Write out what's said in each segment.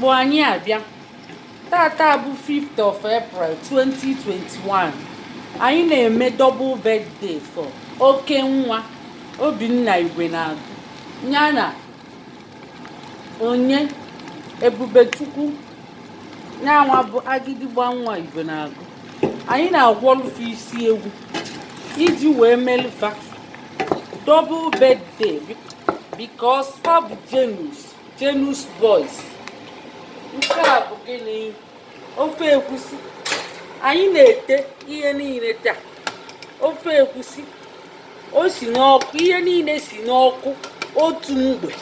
Igbo anyị abịa. Tata bụ 5th of April 2021. Anyị na-eme double birthday for oke nwa Obinna Igwenagu ya na onye Ebubechukwu nyanwa bụ agịdịgba nwa Igwenagu. Anyị na-agwọlụ fa isi ewu iji wee melụ fa double birthday because fa bụ genus genus boys. Nke a bụ gịnị? Ofe egwusi. Anyị na-ete ihe niile taa. Ofe egwusi o si n'ọkụ, ihe niile si n'ọkụ otu mgbe.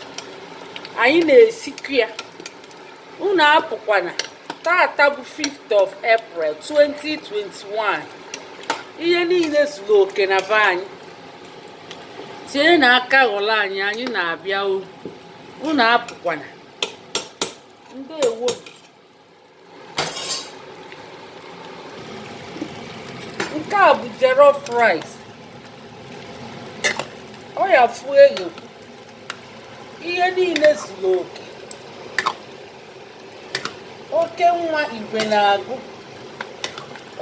Anyị na-esikwa ya. Unu apụkwana. Tata bụ 5th of April 2021. Ihe niile zuru oke na be anyị. Tie na aka ghọrọ anyị, anyị na-abịa o. Unu apụkwana. Ndewo. Nke a bụ jollof rice. Ọ ya fụ eghekwu. Ihe niile zuru oke. Oke nwa Igwenagu,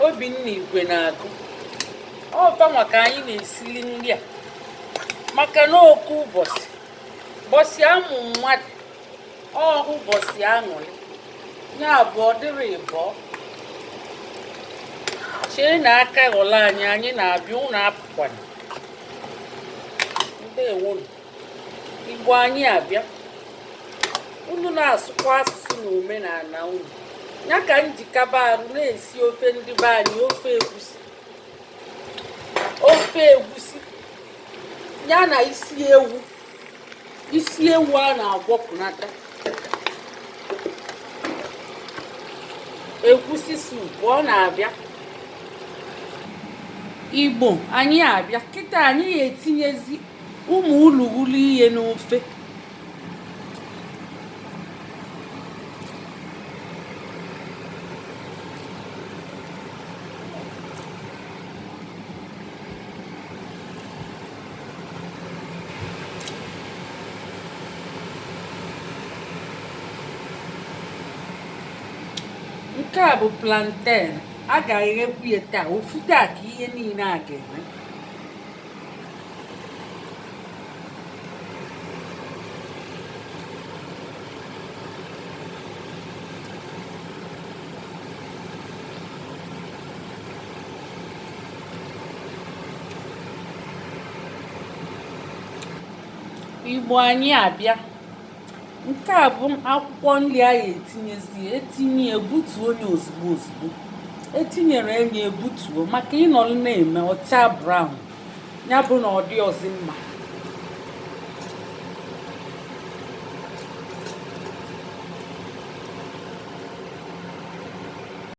Obinna Igwenagu, ọ fanwa ka anyị na-esili nri a maka na oke ụbọchị ụbọchị amụ mmadụ, ọ ụbọchị aṅụrị, ya bụ ọ dịrị ịbụọ. Chee na aka ghọrọ anyị, anyị na-abịa, unu apụkwana. Ndewonu. Igbo anyị abịa. Unu na-asụkwa asụsụ na omenala unu. Ya ka m ji kaba arụ na-esi ofe ndị be anyị, ofe egwusi. Ofe egwusi ya na isi ewu, isi ewu a na-agwọpụnata. Egwusi soup ọ na-abịa. Igbo anyị abịa. Kịta anyị ga-etinyezi ụmụ ulughulu ihe n'ofe. Nke a bụ plantain a ga-eghekwu ya taa. Ofu taa ka ihe niile a ga-eme. Igbo anyị abịa. Nke a bụ akwụkwọ nri a ga-etinyezi, etinye ebutuo onye ozugbo ozugbo etinyere enye ebutuo, maka ịnọrọ na-eme ọcha brown, ya bụ na ọ dị ọzi mma.